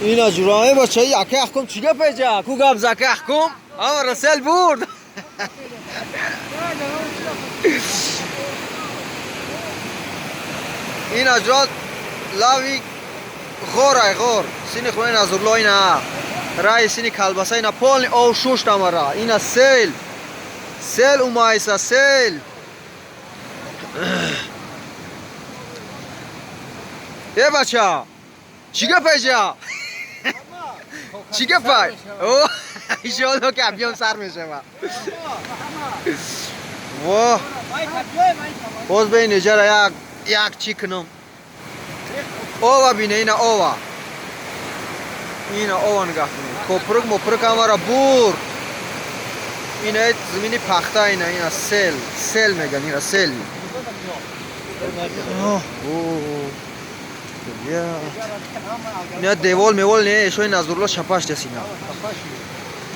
Ина ҷураи бачаи ака аҳком чӣ гап эҷа? Ку гап за ака аҳком? Ама Расел бурд. Ин аҷрот лави ғор ай ғор. Сини хони Назурло ина. Раи сини калбаса ина полни ов шушт амара. Ина сел. Сел умайса сел. Е бача. Чӣ гап эҷа? Чӣ гапай? О, иншоалло ки абиём сар мешава. Во. Боз ба ин эҷара як як чӣ кунам. Ова бине, ина ова. Ина ова нигаҳ кунед. Копрук мопрук ҳамара бурд. Ина замини пахта ина, ина сел, сел меган, ина сел. Оҳ, ина девол мевол не, эшои Назурло шапаш дес ина.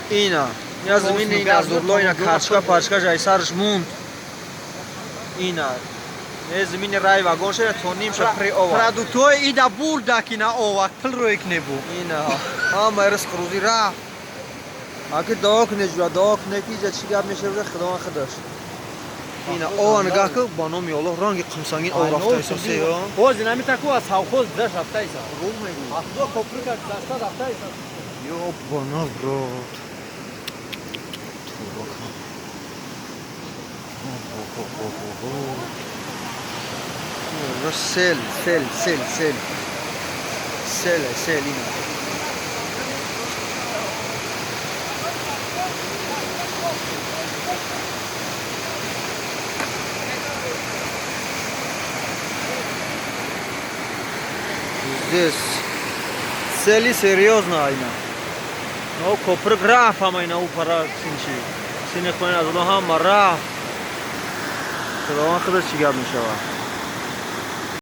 Ина, ина замини Назурло, ина карчка парчка жай сарш мунд. Ина, не замини рай вагон шуда то ним ша при ова. Продуктҳои ида бурдак ина ова, пул рӯек небу. Ина, ҳама ризқ рӯзӣ рафт. Аки дуо куне ҷура, дуо куне ки иҷа чӣ гап мешавад, худованд худаш. Ина ова нигаҳ кун, ба номи Аллоҳ ранги қумсангин ов рафта исосе ё. Боз ина митаку аз ҳавхоз гузашт рафта иса. Рӯ мегӯ. Афзо коприка гузашта рафта иса. Ё бана брат. Туба кун. Сел, сел, сел, сел. Сел, сел ина. Здесь сели серьезно айна. Но коприк рафт ҳама ина у пара синчи. Сини хони аз ҳама рафт. Худованд худаш чӣ гап мешавад.